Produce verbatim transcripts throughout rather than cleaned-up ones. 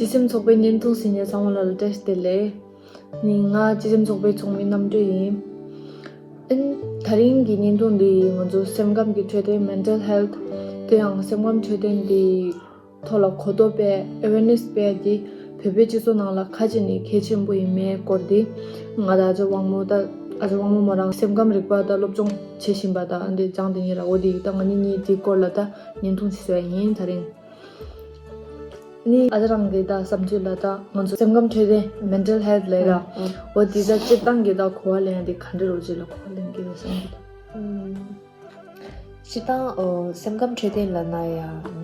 སྤྱི་སེམས་ཚོགས་པའི་བརྙན་ཐུང་གཟིགས་མཁན་ཚང་མ་ལ་བཀྲ་ཤིས་བདེ་ལེགས། ནི་ང་སྤྱི་སེམས་ཚོགས་པའི་ཚོགས་མི་རྣམ་གྲོལ་ཡིན། ཨིན། ད་རིང་གི་བརྙན་ཐུང་འདི་ང་ཚོ་སེམས་ཁམས་ཀྱི་འཕྲོད་བསྟེན། Mental Health། དེ་ཡང་སེམས་ཁམས་འཕྲོད་བསྟེན་འདི་ཐོག་ལ་གོ་རྟོགས་སྤེལ། Awareness་སྤེལ་འདི་བོད་པའི་སྤྱི་ཚོགས་ནང་ལ་ག་ཚོད་ནས་གལ་ཆེན་པོ་ཡིན་མིན་སྐོར་འདི་ང་དང་ཨ་ཅག་དབང་མོ་ད་ཨ་ཅག་དབང་མོ་མོ་རང་སེམས་ཁམས་རིག་པ་ད་སློབ་སྦྱོང་བྱེད་བཞིན་པ་ད་འདི་ལྕམ་དེ་གཉིས་ར། འོ་འདི་ད་ང་གཉིས་གཉིས་འདི་སྐོར་ལ་ད་བརྙན་ཐུང་ཞིག་བཟོས་ཡིན་ད་རིང་། ནི་ཨ་ཅག་རང་གི་ད་བསམ་ཚུལ་ལ་ད་ང་ཚོ་སེམས་ཁམས་འཕྲོད་བསྟེན། Mental Health་ལབ་ར། ཨ་ཨ། འོ་འདི་ད་སྤྱིར་བཏང་གི་ད་གོ་བ་ལེན་ཡ་འདི་ག་འདྲ་རོ་ཅིག་ལ་གོ་བ་ལེན་གི་རེད་བསམ་གི་འདུག་ཨུམ། སྤྱིར་བཏང་ཨོ་སེམས་ཁམས་འཕྲོད་བསྟེན་ལབ་ན་ཡ་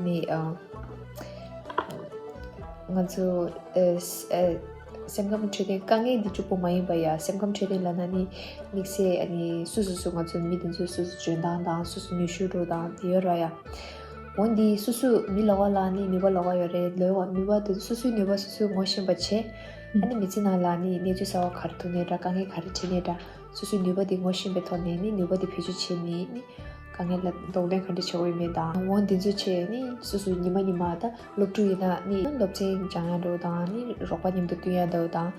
ནི་ཨ་ང་ཚོ་ཨེ་ཨེ་སེམས་ཁམས་འཕྲོད་བསྟེན་དཀའ་ངལ་འདི་གཅིག་པོ་མ་ཡིན་པ་ཡ། སེམས་ཁམས་འཕྲོད་བསྟེན་ལབ་ན་ནི་དམིགས་བསལ་ཨ་ནི་སུ་སུ་སུ་ང་ཚོ་མི་དེ་ཚོ་སུ་སུ་འཇོན་ཐང་དང་སུ་སུ་ནུས་ཤུགས་འགྲོ་སྟངས་དེ་ཡོད་ར་ཡ། འོ་འདི་སུ་སུ་མི་ལོགས་ལ་ནི་ནུས་པ་ལོགས་ཡོད་རེད། ལོས་བ་ནུས་པ་དེ་སུ་སུའི་ནུས་པ་སུ་སུ་ངོ་ཤེས་པ་བྱས། ཨ་ནི་མི་ཚེ་ནང་ལ་ནི་གནས་ཚུལ་གསར་བ་ག་རེ་ཐུག་ནའི་འདྲ། དཀའ་ངལ་ག་རེ་འཕྲད་ནའི་འདྲ། སོ་སོའི་ནུས་པ་དེ་ངོ་ཤེས་པའི་ཐོག་ནས་ནི་ནུས་པ་དེ་བེད་སྤྱོད་བྱས་ནས་ནི་དཀའ་ངལ་ལ་གདོང་ལེན་ག་འདྲ་བྱེད་དགོས་ཡོད་མེད་དང་། འོ་འདི་ཚོ་བྱས་ནི་སོ་སོ་ཉི་མ་ཉི་མ་ད་སློབ་ཕྲུག་ཡིན་ན་ནི་སློབ་ཚན་སྦྱང་ཡ་འགྲོ་དང་ནི་རོགས་པ་མཉམ་དུ་བསྟུན་ཡ་འགྲོ་དང་།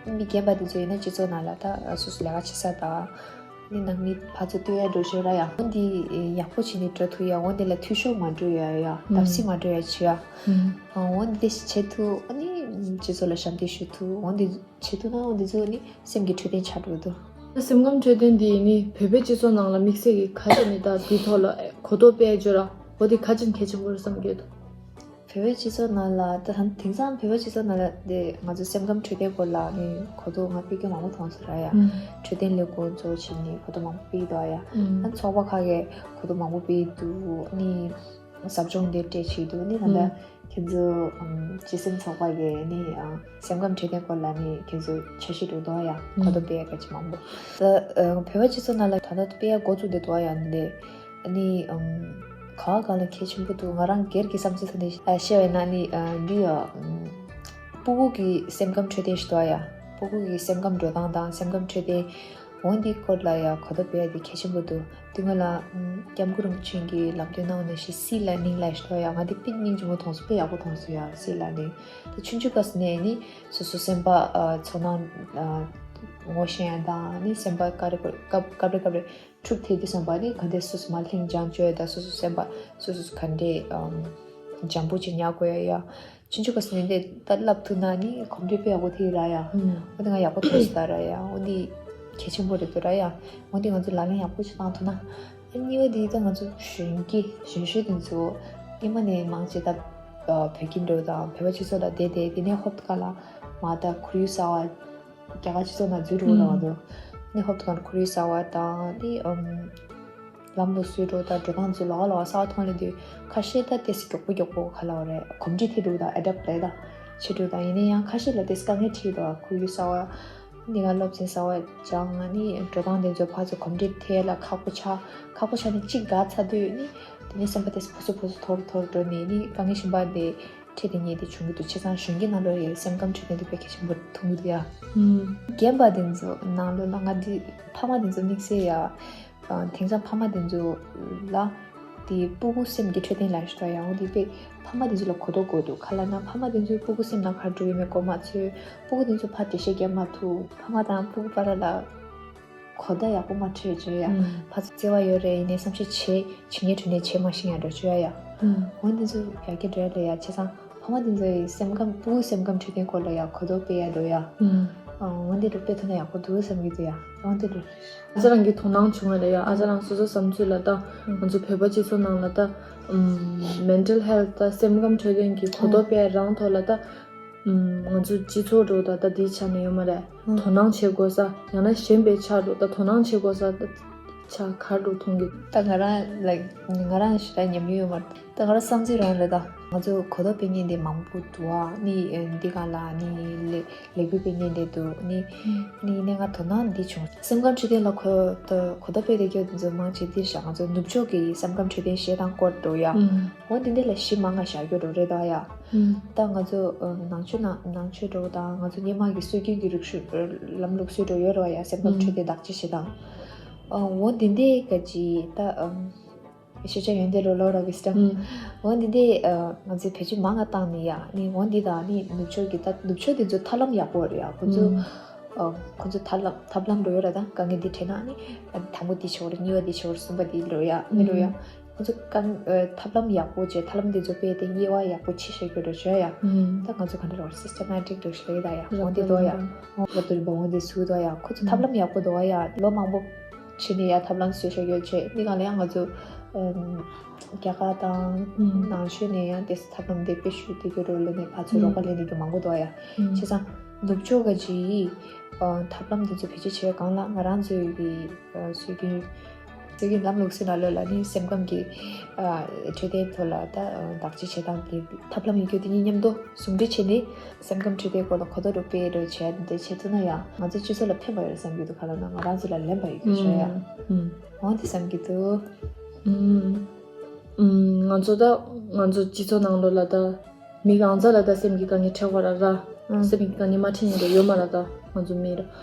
ནི་མི་རྒན་པ་དེ་ཚོ་ཡིན་ན་སྤྱི་ཚོགས་ནང་ལ་ད་སོ་སོ་ལས་ཀ་བྱེད་ས་དང་། ནི་ནང་མི་ཕར་ཚུར་བསྟུན་ཡ་འགྲོ་ཤོར་ར་ཡ། འོ་འདི་ཡག་པོ་བྱས་ནས་འགྲོ་ཐུབ་ཡ། འོ་འདི་ལ་འཐུས་ཤོར་མ་འགྲོ་ཡ་ཡ། བརྡབ་གསིག་མ་འགྲོ་ཡ་བྱེད་ཡ། འོ་འདི་བྱེད་ཐུབ་ནི་སྤྱི་ཚོགས་ལ་ཞབས་འདེགས་ཞུ་ཐུབ། འོ་འདི་བྱེད་ཐུབ་ན་འོ་འདི་ཚོ་ནི་སེམས་ཀྱི་འཕྲོད་བསྟེན་ཆགས་འགྲོ་འདུག་སེམས་ཁམས་འཕྲོད་བསྟེན་འདི་ནི་བོད་པའི་སྤྱི་ཚོགས་ནང་ལ་དམིགས་བསལ་གྱི་ག་ཚོད་ནས་ད་འདི་ཐོག་ལ་གོ་རྟོགས་སྤེལ་བཅུག་ར། འོ་འདི་ག་ཚོད་གལ་ཆེན་པོ་རེད་བསམ་གྱི་འདུག་བོད་པའི་སྤྱི་ཚོགས་ནང་ལ་ད་དེང་སང་བོད་པའི་སྤྱི་ཚོགས་ནང་ལ་དེ་ང་ཚོ་སེམས་ཁམས་འཕྲོད་བསྟེན་སྐོར་ལ་ནི་གོ་རྟོགས་ང་སྤེལ་རྒྱུ་མང་པོ་མཐོང་སོང་ར་ཡ། འཕྲོད་བསྟེན་ལས་འགུལ་ཚོ་བྱས་ནས་གོ་རྟོགས་མང་པོ་སྤེལ་འདུག་ཡ། ད་ཚོགས་པ་ཁག་གིས་གོ་རྟོགས་མང་པོ་སྤེལ་འདུག་ནི་ཟབ་སྦྱོང་དེ་སྤྲད་བྱས་འདུག་ནི་ད་ལྟ་ཁྱེད་ཚོ་ཨམ་སྤྱི་སེམས་ཚོགས་པ་གི་ནི་ཨ་སེམས་ཁམས་འཕྲོད་བསྟེན་སྐོར་ལ་ནི་ཁྱེད་ཚོ་འཆར་གཞི་འདུག་འདུག་ཡ། གོ་རྟོགས་སྤེལ་ཡ་ག་ཅི་མང་པོ། ད་ཨ་བོད་པ་སྤྱི་ཚོགས་ནང་ལ་ད་ལྟ་སྤེལ་ཡ་འགོ་བཙུགས་བསྡད་འདུག་ཡ། འདི་ནི་ཨམ་ག་བ་གང་ལ་གལ་ཆེན་པོ་འདུག་ང་རང་སྒེར་གྱི་བསམ་ཚུལ་ཐོག་ནས་ཨ་བཤད་པ་ཡིན་ན་ནི་ཨ་འདི་ཡ་ཨམ་སྤུ་གུ་གི་སེམས་ཁམས་འཕྲོད་བསྟེན་ཞིག་འདུག་ཡ། སྤུ་གུ་གི་སེམས་ཁམས་འགྲོ་སྟངས་དང་སེམས་ཁམས་འཕྲོད་བསྟེན། འོ་འདི་སྐོར་ལ་ཡ་གོ་རྟོགས་སྤེལ་ཡ་དེ་གལ་ཆེན་པོ་འདུག་དེ་སྔོན་ལ་ཨམ་སྐྱབས་མགོན་རིན་པོ་ཆེ་གིས་ལམ་སྟོན་གནང་བ་ནང་བཞིན་སྲིད་ལ་ནིང་ལ་ཞིག་འདུག་ཡ། ང་འདི་དཔེ་སྙིང་རྗེ་མོ་མཐོང་སོང་། དཔེ་ཡག་པོ་མཐོང་སོང་ཡ། སྲིད་ལ་ནིང་དེ་ཆུང་ཆུང་སྐབས་སུ་ནས་ནི་སོ་སོ་སེམས་པ་ཨ་ཚོར་སྣང་ཨ་ངོ་ཤེས་ཡ་དང་ནི་སེམས་པ་སྐབས་རེ་སྐབས་སྐབས་རེ་སྐབས་རེ་འཁྲུག་ཐེབས་དུས་ཙམ་པ་ནི་ག་འདྲ་སོ་སོ་མར་ལྷིང་འཇགས་བཅོས་ཡ་དང་སོ་སོ་སེམས་པ་སོ་སོ་ག་འདྲ་ཨམ་འཇམ་པོ་ཅིག་ཉར་དགོས་ཡ་ཡ། ཆུང་ཆུང་སྐབས་སུ་ནས་འདི་ལྟར་བསླབ་ཐུབ་ན་ནི་གོམས་འདྲིས་དཔེ་ཡག་པོ་ཐེབས་ར་ཡ། ཨུམ། འོ་དེ་ང་ཡག་པོ་ཐོས་སོང་ད་ར་ཡ། འོ་འདི་གལ་ཆེན་པོ་རེད་འདུག་ར་ཡ། འོ་འདི་ང་ཚོ་ལག་ལེན་ཡག་པོ་ཞིག་བཏང་ཐུབ་ན། ཨ་གཉིས་པ་འདི་ད་ང་ཚོ་གཞོན་སྐྱེས་གཞོན་གཞོན་དེ་ཚོ་སྔོན་མ་ནས་མང་ཆེ་ད་བོད་ཀྱི་འགྲོ་དང་བོད་པ་སྤྱི་ཚོགས་ལ་བསྡད་དེ་དེ་ནས་ཧོབ་ཏེ་ག་ལ་མ་ད་ཁོར་ཡུག་གསར་བ་རྒྱ་གར་སྤྱི་ཚོགས་ནང་འཛུལ་འགྲོ་དང་ང་ཚོ་ནས་ཧོབ་ཏེ་ག་ལ་ཁོར་ཡུག་གསར་བ་དང་ནི་ཨམ། ལམ་ལུགས་སྲོལ་འགྲོ་དང་འགྲོ་སྟངས་ཚོ་ལོགས་ལོགས་གསར་བ་མཐོང་ལེ་དུས་ཁ་ཤས་ད་ཏོག་ཙམ་མགྱོགས་པོ་མགྱོགས་པོ་ག་ལ་བ་རེད། གོམས་འདྲིས་ཐེབས་འགྲོ་དང་ཨེ་ཌབ་ལས་དང་བྱེད་འགྲོ་དང་། ཡིན་ན་ཡང་ཁ་ཤས་ལ་ཏོག་ཙམ་དཀའ་ངལ་འཕྲད་དང་ཁོར་ཡུག་གསར་བ་འདི་ག་སློབ་ཚན་གསར་བ་སྦྱང་ང་ནི་འགྲོ་སྟངས་དེ་ཚོ་ཕར་ཚུར་གོམས་འདྲིས་ཐེབས་ལ་ཁག་པོ་ཆགས། ཁག་པོ་ཆགས་ནས་གཅིག་འགག་ཚར་དུས་ནི་དེ་ནས་སེམས་པ་ཏོག་ཙམ་ཕོ་སོ་ཕོ་སོ་འཐོར་འཐོར་འགྲོ་ནས་ནི་དཀའ་ངལ་གཞན་པ་དེ་འཕྲད་དེ་ཉེ་དེ་བྱུང་གི་འདུག་བྱས་ཙང་གཞོན་སྐྱེས་ནང་ལོགས་ཡ་སེམས་ཁམས་འཕྲོད་བསྟེན་དེ་དཔེ་གལ་ཆེན་པོ་མཐོང་གི་འདུག་ཡ། ཨུམ། རྒན་པ་དེ་ཚོ་ནང་ལོགས་ལ་ང་འདི་ཕ་མ་དེ་ཚོ་དམིགས་བསལ་ཡ། དེང་སང་ཕ་མ་དེ་ཚོ་ལ་དེ་སྤུ་གུ་སེམས་ཀྱི་འཕྲོད་བསྟེན་ལ་ཞུ་ཡ་འོ་དེ་དཔེ་ཕ་མ་དེ་ཚོ་ལ་གོ་རྟོགས་དགོས་འདུག་ག་ལ་ན་ཕ་མ་དེ་ཚོའི་སྤུ་གུ་སེམས་ནང་ག་རེ་འགྲོ་ཡོད་མེད་གོ་མ་ཚོད། སྤུ་གུ་དེ་ཚོ་ཕར་འགྲེལ་བཤད་རྒྱག་མ་ཐུབ། ཕ་མ་དང་སྤུ་གུ་བར་ལ་གོ་བརྡ་ཡག་པོ་མ་འཕྲོད་བྱོས་ཡ། ཨུམ། ཕར་ཚུར་བརྩེ་བ་ཡོད་རེད། ཡིན་ནའི་བསམ་ཤེས་བྱེད་བྱེད་མཁན་དྲུང་ནས་བྱེད་མ་ཤེས་ཡ་འགྲོ་བྱོས་ཡ། ཨུམ། འོ་དེ་ཚོ་ཡག་གི་འགྲོ་ཡ་ལ་ཡ་བྱས་ཙང་། ཕ་མ་དེ་ཚོ་ཡི་སེམས་ཁམས་སྤུ་གུ་སེམས་ཁམས་འཕྲོད་བསྟེན་སྐོར་ལ་ཡ་གོ་རྟོགས་སྤེལ་ཡ་འགྲོ་ཡ། ཨུམ། འོན་ཏེ་འགྲོ་སྤེལ་ཐུབ་ན་ཡག་པོ་འདུག་བསམ་གྱི་འདུག་ཡ། འོན་ཏེ་འགྲོ། ཨ་ཅག་རང་གི་དོ་སྣང་བྱུང་བ་ལ་ཡ། ཨ་ཅག་རང་སོ་སོ་བསམ་ཚུལ་ལ་ད་ང་ཚོ་བོད་པ་སྤྱི་ཚོགས་ནང་ལ་ད་ཨུམ་Mental Health ད་སེམས་ཁམས་འཕྲོད་བསྟེན་གྱི་གོ་རྟོགས་སྤེལ་རང་ཐོག་ལ་ད་ཨུམ་ང་ཚོ་སྤྱི་ཚོགས་འགྲོ་ད་ད་དེའི་ཆ་ནས་ཡོད་མ་རེད། དོ་སྣང་བྱེད་དགོས་ས་ཡང་ན་གཞན་པའི་ཆ་འགྲོ་ད་དོ་སྣང་བྱེད་དགོས་ས་ད། ཆ་ག་རུ་མཐོང་གི། ད་ང་རང་ལ་ང་རང་ཞེ་དྲག་ཉམས་མྱོང་ཡོད་མ་རེད། ད་ང་རང་བསམ་ཚུལ་རང་རེད་ད། ང་ཚོ་གོ་རྟོགས་སྤེལ་མཁན་དེ་མང་པོ་འདུག་ཨ་ནི་འདི་ག་ལ་ནི་ལས་ལས་འགུལ་སྤེལ་མཁན་དེ་འདུག་ནི་ནི་ནི་ང་དོ་སྣང་འདི་བྱུང་། སེམས་ཁམས་འཕྲོད་བསྟེན་ལ་གོ་ད་གོ་རྟོགས་སྤེལ་བསྡད་རྒྱུ་དེ་ཚོ་མང་ཆེ་འདིར་བཞག་ང་ཚོ་ནུབ་ཕྱོགས་ཀྱི་སེམས་ཁམས་འཕྲོད་བསྟེན་བཤད་སྟངས་སྐོར་འགྲོ་ཡ། འོ་འདི་འདི་ལ་གཞི་མང་ང་བཞག་རྒྱུ་འགྲོ་རེད་ད་ཡ། ད་ང་ཚོ་ནང་ཆོས་ནང་ནང་ཆོས་འགྲོ་དང་ང་ཚོ་སྔོན་མ་གི་སྲོལ་རྒྱུན་གྱི་རིག་གཞུང་ལམ་ལུགས་སྲོལ་འགྲོ་ཡོད་རེད་བ་ཡ། སེམས་ཁམས་འཕྲོད་བསྟེན་བདག་གཅེས་བྱེད་སྟངས། འོ་འདི་འདྲའི་ག་ཅི་ད། ཤེས་བྱ་ཡོན་ཏན་རོ་ལོ་ར་གི་སི་ཊམ། འོ་འདི་འདི་ང་ཚོས་བེད་སྤྱོད་མང་ང་བཏང་ནི་ཡ་ནི། འོ་འདི་དང་ནི་ནུབ་ཕྱོགས་ཀྱི་ད་ནུབ་ཕྱོགས་དེ་ཚོ་ཐབས་ལམ་ཡག་པོ་རེད་ཡ། ཁོ་ཚོ་ཁོ་ཚོ་ཐབས་ལམ་ཐབས་ལམ་རོ་ཡོད་ར། ད་དཀའ་ངལ་འདི་འཕྲད་ན་ནི་དང་པོ་འདི་བྱེད་དགོས་རེད། གཉིས་པ་འདི་བྱེད་དགོས་རེད། གསུམ་པ་འདི་རོ་ཡ་ནི་རོ་ཡ། ཁོ་ཚོ་དཀའ་ཐབས་ལམ་ཡག་པོ་བྱས། ཐབས་ལམ་འདི་ཚོ་སྤེལ་ཏེ་དབྱེ་བ་ཡག་པོ་ཕྱེ་བཞག་རྒྱུ་རེད་བྱས་ཡ། ད་ང་ཚོ་ག་འདྲ་རོ་སི་སི་ཊ་མེ་ཊིག་རོ་ཞིག་ལ་ཡོད་ད་ཡ། འོ་འདི་དོ་ཡ། འོ་རབ་ཏུ་རིམ་པ་འོ་འདི་ཚུགས་དོ་ཡ། ཁོ་ཚོ་ཐབས་ལམ་ཡག་པོ་དོ་ཡ། ལོ་མང་པོ་ཕྱིན་ནས་ཡ་ཐབས་ལམ་བཟོས་བཞག་ཡོད་བྱས། འདི་གང་ལ་ཡང་ང་ཚོ་རྒྱ་གར་དང་ནང་ཆོས་ནས་ཡང་དེ་ཐབས་ལམ་དེ་སྤེལ་ཤུགས་དེ་གི་རོ་ལ་ནས་ཕར་ཚུར་རོགས་པ་ལེན་ནས་ཀྱི་མང་པོ་འདུག་ཡ། བྱས་ཙང་ནུབ་ཕྱོགས་ག་ཅིག་ཐབས་ལམ་དེ་ཚོ་བེད་སྤྱོད་བྱས་སྒང་ལ་ང་རང་ཚོའི་གི་སྲོལ་རྒྱུན་སྲོལ་རྒྱུན་ལམ་ལུགས་སྲོལ་ནང་ལོགས་ལ་ནི་སེམས་ཁམས་ཀྱི་འཕྲོད་བསྟེན་ཐོག་ལ་ད་བདག་གཅེས་བྱེད་སྟངས་དེ་ཐབས་ལམ་ཡིན་རྒྱུ་དེ་གཉིས་མཉམ་དུ་ཟུང་འབྲེལ་བྱས་ནས་སེམས་ཁམས་འཕྲོད་བསྟེན་སྐོར་ལ་གོ་རྟོགས་རུ་སྤེལ་རུ་བྱས་འདི་བྱེད་ཐུབ་ན་ཡང་ང་ཚོ་སྤྱི་ཚོགས་ལ་ཕན་པ་ཡོད་བསམ་གྱི་འདུག་ག་ལ་ན་ང་རང་ཚོ་ལ་ལན་པ་ཡོད་ཀྱི་ཞོ་ཡ། འོ་འདི་བསམ་གྱི་འདུག་ང་ཚོ་ད་ང་ཚོ་སྤྱི་ཚོགས་ནང་ལོགས་ལ་ད་མི་གང་ཚ་ལ་ད་སེམས་ཀྱི་དཀའ་ངལ་འཕྲད་པ་ར་ར། སེམས་ཀྱི་དཀའ་ངལ་མ་འཕྲད་མཁན་ཡོད་མ་ར། ད་ང་ཚོ་མི་ར་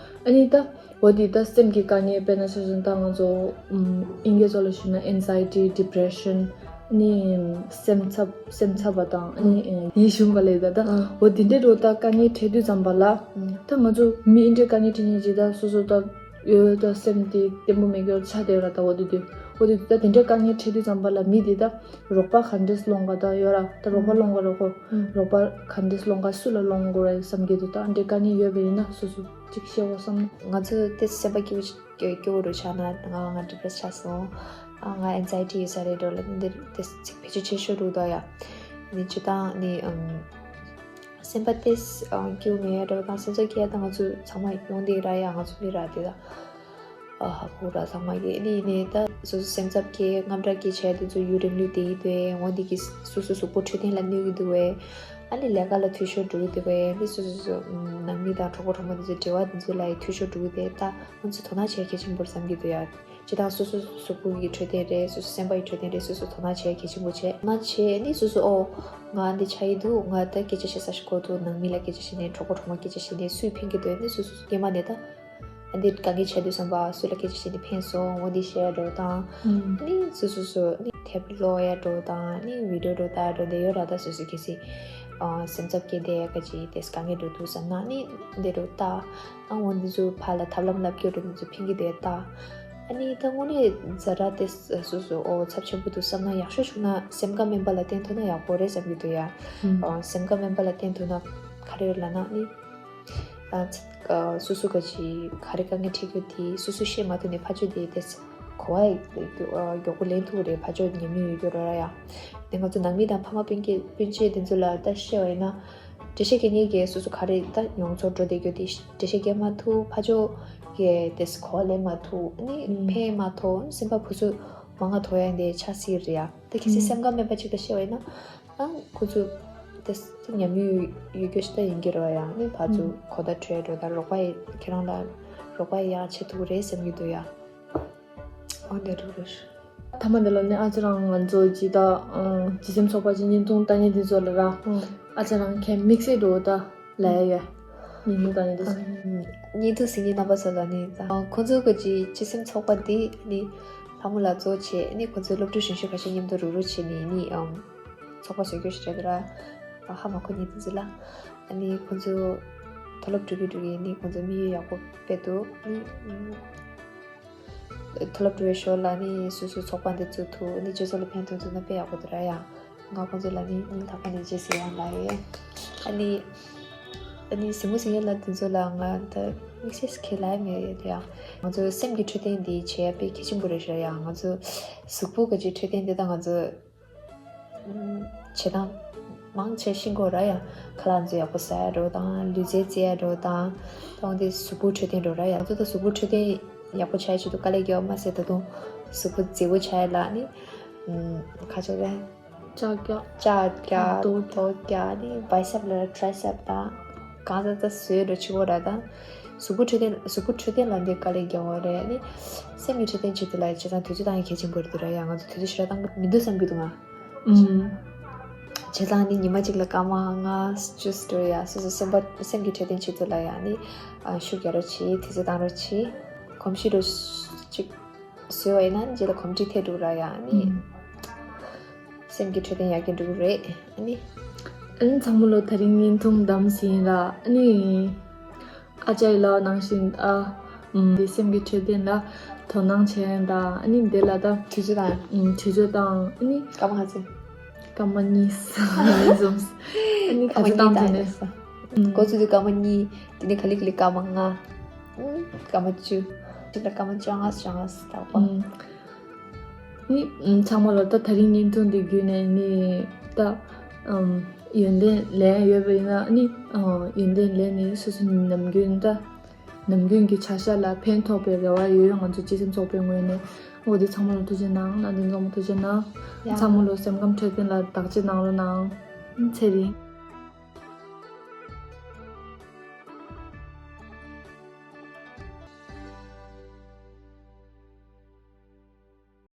ཨ་ནི་ད་འོ་དེ་ད་སེམས་ཀྱི་དཀའ་ངལ་དཔེར་ན་ཆ་བཞག་ན་ད་ང་ཚོ་ཨིན་སྐད་ཐོག་ལ་ཞུས་ན་ཨེན་ཛའི་ཊི་ཌི་པི་རེ་ཤན་ནི་སེམས་འཚབ་སེམས་འཚབ་པ་དང་ཨ་ནི་ཡིད་ཞུམ་པ་ལས་ད་ད་འོ་དེ་འདྲའི་འགྲོ་ད་དཀའ་ངལ་འཕྲད་དུས་ཙམ་པ་ལ་ད་ང་ཚོ་མི་ཨིན་འདྲའི་དཀའ་ངལ་འཕྲད་མཁན་ཅིག་ད་སོ་སོ་ད་ཡོད་ད་སེམས་དེ་བརྟན་པོ་མེད་མཁན་ཆགས་བསྡད་ཡོད་ར། ད་འོ་དེ་དུས་འོ་དེ་དུས་ད་དེ་འདྲའི་དཀའ་ངལ་འཕྲད་དུས་ཙམ་པ་ལ་མི་དེ་ད་རོགས་པ་ག་འདྲས་སློང་ག་ད་ཡོད་ར། ད་རོགས་པ་སློང་ག་རོགས་པ་རོགས་པ་ག་འདྲས་སློང་ག་སུ་ལ་སློང་དགོས་ར་བསམ་གྱི་འདུག་ད་འདྲའི་དཀའ་ངལ་ཡོད་པ་ཡིན་ན་སོ་སོ་གཅིག་བཤད་འོ་བསམ། ང་ཚོ་དེ་སེམས་པ་སྐྱིད་པོ་སྐྱིད་པོ་རུ་ཆགས་ན་ང་ང་ཌི་པི་རེ་སི་ཆགས་སོང་། ཨ་ང་ཨེན་ཛའི་ཊི་ཡོད་ས་རེད་འགྲོ་ལ་འདི་དེ་ཚིག་བེད་སྤྱོད་བྱེད་ཤོར་འདུག་ད་ཡ། ནི་སྤྱི་བཏང་ནི་ཨམ། སེམས་པ་ཏེ་སྐྱིད་པོ་མེད་ཡ་འདྲ་བ་དང་སེམས་ཚབས་སྐྱེ་ཡ་དང་ང་ཚོ་ཚང་མ་ཡོང་དེ་ར་ཡ། ང་ཚོ་མི་ར་དེ་ད་ཧ་གོ་ར་ཚང་མ་གི་ནི་ནི་ད་སོ་སོ་སེམས་ཚབས་སྐྱེ་དངངས་སྐྲག་སྐྱེ་བྱས་དེ་ཚོ་ཡུན་རིང་ལུས་དེ་ཡི་དེ་འོ་འདི་གི་སོ་སོ་གཟུགས་པོ་འཕྲོད་བསྟེན་ལ་གནོད་གི་འདུག་བས། ཨ་ནི་ལས་ཀ་ལ་འཐུས་ཤོར་འགྲོ་གི་འདུག་བས། ནི་སོ་སོ་སོ་ནང་མི་དང་གྲོགས་པོ་གྲོགས་མོ་དེ་ཚོ་འབྲེལ་བ་དེ་ཚོ་ལ་ཡི་འཐུས་ཤོར་འགྲོ་གི་དེ་ད་ང་ཚོ་དོ་སྣང་བྱེད་གལ་ཆེན་པོར་བསམ་གི་འདུག་ཡ། ཇི་ལྟར་སོ་སོ་གཟུགས་པོ་གི་འཕྲོད་བསྟེན་རེད། སོ་སོ་སེམས་པ་ཡི་འཕྲོད་བསྟེན་རེད། སོ་སོ་དོ་སྣང་བྱེད་གལ་ཆེན་པོ་བྱེད་མ་བྱེད་ནི་སོ་སོ་ཨོ་ང་འདི་ཆགས་ཡི་འདུག་ང་ད་སྐད་ཆ་བཤད་ས་ཞིག་གོ་འདུག་ནང་མི་ལ་སྐད་ཆ་བཤད་ནས་གྲོགས་པོ་གྲོགས་མོ་སྐད་ཆ་བཤད་ནས་སུས་ཕན་གི་འདུག་ནི་སོ་སོ་སྐྱེས་མ་ནས་ད་ཨ་འདི་དཀའ་ངལ་ཆགས་དུས་བསམ་པ་སུ་ལ་སྐད་ཆ་བཤད་ནས་ཕན་སོང་འོ་འདི་བཤད་འགྲོ་དང་ནི་སོ་སོ་སོ་ནི་དེབ་ཀློག་ཡ་འགྲོ་དང་ནི་བི་ཌི་ཡོ་འགྲོ་ལྟ་འགྲོ་འདི་ཡོད་ར། ད་སོ་སོ་གལ་སྲིད་སེམས་འཚབ་སྐྱེ་བསྡད་ཡ་ག་ཅིག་དེ་དཀའ་ངལ་འགྲོ་འདུག་བསམ་ན་ནི་འདི་འགྲོ་ལྟ། ཨ་འོ་འདི་ཚོ་ཕར་ལ་ཐབས་ལམ་ལབ་སྐྱོར་འདི་ཚོ་ཕན་གི་དེ་ལྟ། ཨ་ནི་ད་དངོས་གནས་ཛ་དྲག་དེ་སོ་སོ་ཨོ་ཚབས་ཆེན་པོ་འདུག་བསམ་ན་ཡག་ཤོས་བྱུང་ན་སེམས་ཁམས་སྨན་པ་ལ་བསྟེན་ཐུབ་ན་ཡག་པོ་རེད་བསམ་གྱི་འདུག་ཡ། ཨོ་སེམས་ཁམས་སྨན་པ་ལ་བསྟེན་ཐུབ་ན་ག་རེ་ཡོད་ལབ་ན་ནི་ཨ་ཚ་ཨ་སོ་སོ་ག་ཅི་ག་རེ་དཀའ་ངལ་འཕྲད་རྒྱུ་དེ་སོ་སོ་ཤེས་མ་ཐུབ་ནས་ཕར་ཕྱོགས་དེ་དེ་གོ་བ་མགྱོགས་པོ་ལེན་ཐུབ་རེད། ཕར་ཕྱོགས་ཉམས་མྱོང་ཡོད་རྒྱུ་རེད་ཡ། དེ་ང་ཚོ་ནང་མི་དང་ཕ་མ་སྤུན་མཆེད་སྤུན་མཆེད་དེ་ཚོ་ལ་ད་བཤད་པ་ཡིན་ན། འགྲེལ་བཤད་རྒྱག་མཁན་གྱིས་སོ་སོ་ག་རེ་ད་མྱོང་ཚོར་འགྲོ་བསྡད་རྒྱུ་དེ་འགྲེལ་བཤད་རྒྱག་མ་ཐུབ། ཕར་ཕྱོགས་ཀྱི་དེ་གོ་བ་ལེན་མ་ཐུབ་ནི་ཕན་མ་ཐོགས་སེམས་པ་ཕུ་ཚུ་མང་ང་ཐོགས་ཡ་འདི་ཆགས་སྲིད་རེད་ཡ། དེ་གལ་སྲིད་སེམས་ཁམས་སྨན་པ་ཅིག་ལ་བཤད་པ་ཡིན་ན་ཨང་ཁོ་ཚོ་དེ་ཉམས་མྱོང་ཡོད་རྒྱུ་ཞིག་ད་ཡིན་གྱི་རེད་ཡ། ནི་ཕར་ཚུར་གོ་བརྡ་འཕྲོད་འགྲོ་ད་རོགས་པ་ཡི་ཁྱེད་རང་ལ་རོགས་པ་ཡི་ཡག་བྱེད་ཐུབ་རེད་བསམ་གྱི་འདུག་ཡ། འོ་འདི་རུ་རེད། མཐའ་མ་འདི་ལ་ནི་ཨ་ཅེ་རང་ང་ཚོ་ཇི་ལྟ་ཨང་ཇི་སེམས་ཚོགས་པ་ཅིག་བརྙན་ཐུང་ལྟ་མཁན་འདི་ཚོ་ལ་ར། ཨང་ཨ་ཅེ་རང་ཁྱེད་དམིགས་བསལ་འགྲོ་ད་ལ་ཡ་ཡ། བརྙན་ཐུང་ལྟ་མཁན་འདི་ཚོ། ཨང་བརྙན་ཐུང་གཟིགས་མཁན་རྣམ་པ་ཚོ་ལ་ནི་ད་ཨང་ཁོང་ཚོ་གི་ཇི་ཇི་སེམས་ཚོགས་པ་འདི་ནི་ལྷ་མོ་ལགས་གཙོ་བྱས་ནི་ཁོང་ཚོའི་སློབ་ཕྲུག་གཞོན་གཞོན་ཁ་ཤས་མཉམ་དུ་རུག་རུག་བྱས་ནས་ནི་ཨང་ཚོགས་པ་བཟོ་རྒྱུ་ཞིག་རེད་ད་ར། ཧ་མ་གོ་མཁན་འདི་ཚོ་ལ་ཨ་ནི་ཁོང་ཚོ་མཐོ་སློབ་འགྲོ་གི་འགྲོ་གི་ནི་ཁོང་ཚོ་དམིགས་ཡུལ་ཡག་པོ་སྤེལ་འདུག་ནི། མཐོ་སློབ་འགྲོ་བའི་ཞོར་ལ་ནི་སོ་སོའི་ཚོགས་པ་འདི་བཙུགས་ཐུབ་ནི་སྤྱི་ཚོགས་ལ་ཕན་ཐོགས་ཐུབ་ན་དཔེ་ཡག་པོ་འདུག་ར་ཡ། ང་ཁོང་ཚོ་ལ་ནི་སྙིང་ཐག་པ་ནས་རྗེས་སུ་ཡི་རང་ལབ་ཡོད། ཨ་ནི་ཨ་ནི་གཟིགས་མོ་གཟིགས་མཁན་ལ་དེ་ཚོ་ལ་ང་ད་དམིགས་བསལ་ཁས་ལེན་མེད་ཡོད་དེ་ཡ། ང་ཚོ་སེམས་ཀྱི་འཕྲོད་བསྟེན་འདི་བྱེད་ཡ་དཔེ་གལ་ཆེན་པོ་རེད་ཤག་ཡ། ང་ཚོ་གཟུགས་པོ་གི་ཅིག་འཕྲོད་བསྟེན་འདི་ད་ང་ཚོ་བྱེད་སྟངས་མང་ཆེ་ཤེས་དགོས་ར་ཡ། ཁ་ལག་ཚོ་ཡག་པོ་ཟ་ཡ་འགྲོ་དང་ལུས་རྩལ་རྩེ་ཡ་འགྲོ་དང་། ད་འོ་འདི་གཟུགས་པོ་འཕྲོད་བསྟེན་འགྲོ་ར་ཡ། ང་ཚོ་ད་གཟུགས་པོ་འཕྲོད་བསྟེན་ཡག་པོ་བྱ་ཡ་ཆེད་དུ་དཀའ་ལས་རྒྱག་པ་མ་ཟད་ད་དུང་གཟུགས་པོ་མཛེས་པོ་བྱ་ཡ་ལ་ནི་ཁ་ཆེ་རེད། ལྕགས་རྒྱག་ལྕགས་རྒྱག་རྡོ་རྡོ་རྒྱག་ནི་བའི་སེབ་ལ་ཊྲའི་སེབ་དང་གང་ལྟར་ད་བཟོས་འགྲོ་ཆེ་བོ་ར་དང་། གཟུགས་པོ་འཕྲོད་བསྟེན་གཟུགས་པོ་འཕྲོད་བསྟེན་ལ་འདི་དཀའ་ལས་རྒྱག་པ་རེད་ནི། སེམས་ཀྱི་འཕྲོད་བསྟེན་ཆེད་དུ་ལ་བྱས་ཙང་དུས་ཚོད་བཏང་ཡ་གལ་ཆེན་པོ་རེད་འདུག་ར་ཡ། ང་ཚོ་དུས་ཚོད་ཞེ་དྲག་བཏང་གི་མི་འདུག་བསམ་གྱི་འདུག་ང་། ཨུམ། བྱས་ཙང་ནི་ཉི་མ་གཅིག་ལ་སྐར་མ་ལྔ་བཅུ་འགྲོ་ཡ། སོ་སོ་སེམས་པ་སེམས་ཀྱི་འཕྲོད་བསྟེན་ཆེད་དུ་ལ་ཡ་ནི་ཨ་ཤུགས་རྒྱག་རོགས་བྱེད། དུས་ཚོད་བཏང་རོགས་བྱེད། གོམས་གཤིས་རོ་གཅིག་བཟོས་པ་ཡིན་ན་རྗེས་ལ་གོམས་འདྲིས་ཐེབས་འགྲོ་ར་ཡ་ནི། ཨུམ། སེམས་ཀྱི་འཕྲོད་བསྟེན་ཡག་གི་འགྲོ་གི་རེད། ཨ་ནི། ཨ་ནི་ཚང་མ་ལོ་དེ་རིང་བརྙན་ཐུང་བདམས་ཟིན་ལ། ཨ་ནི། ཨ་ཅག་ལགས་ནང་བཞིན་ཨ། ཨམ། འདི་སེམས་ཀྱི་འཕྲོད་བསྟེན་ལ་དོ་སྣང་བྱས་ཡང་དང་། ཨ་ནི་འདི་ལ་ད། དུས་ཚོད་དང་། ཨམ། དུས་ཚོད་དང་། ཨ་ནི། སྐར་མ་ག་ཚོད། སྐར་མ་གཉིས་ཙམ། ཨ་ནི་ག་ཚོད་བཏང་ཐུབ་ནས། ཨམ། འགོ་ཚུགས་དུས་སྐར་མ་གཉིས། དེ་ནས་ག་ལེ་ག་ལེ་སྐར་མ་ལྔ། ཨམ། སྐར་མ་བཅུ། དེ་ལ་སྐར་མ་བཅོ་ལྔ་བཅོ་ལྔ་ཙམ་ལྟ་བུ། ཨམ། ནི། ཨམ། ཚང་མ་ལོ་ད་དེ་རིང་བརྙན་ཐུང་འདི་བརྒྱུད་ནས་ནི་ད། ཨམ། ཡོན་ཏན་ལེན་ཡོད་པ་ཡིན་ན་ནི། ཨ། ཡོན་ཏན་ལེན་ནི་སོ་སོ་ནམ་རྒྱུན་ད། ནམ་རྒྱུན་གྱི་བྱ་གཞག་ལ་ཕན་ཐོགས་པའི་རེ་བ་ཡོད་ཡོད། ང་ཚོ་སྤྱི་སེམས་ཚོགས་པའི་ངོས་ནས། འོ་དེ་ཚང་མ་ལ་ཐུགས་རྗེ་གནང་། ནང་དོན་ཚང་མ་ཐུགས་རྗེ་གནང་། ཡ། ཚང་མ་ལོ་སེམས་ཁམས་འཕྲོད་བསྟེན་ལ་བདག་གཅེས་གནང་རོགས་གནང་། ཚེ་རིང་།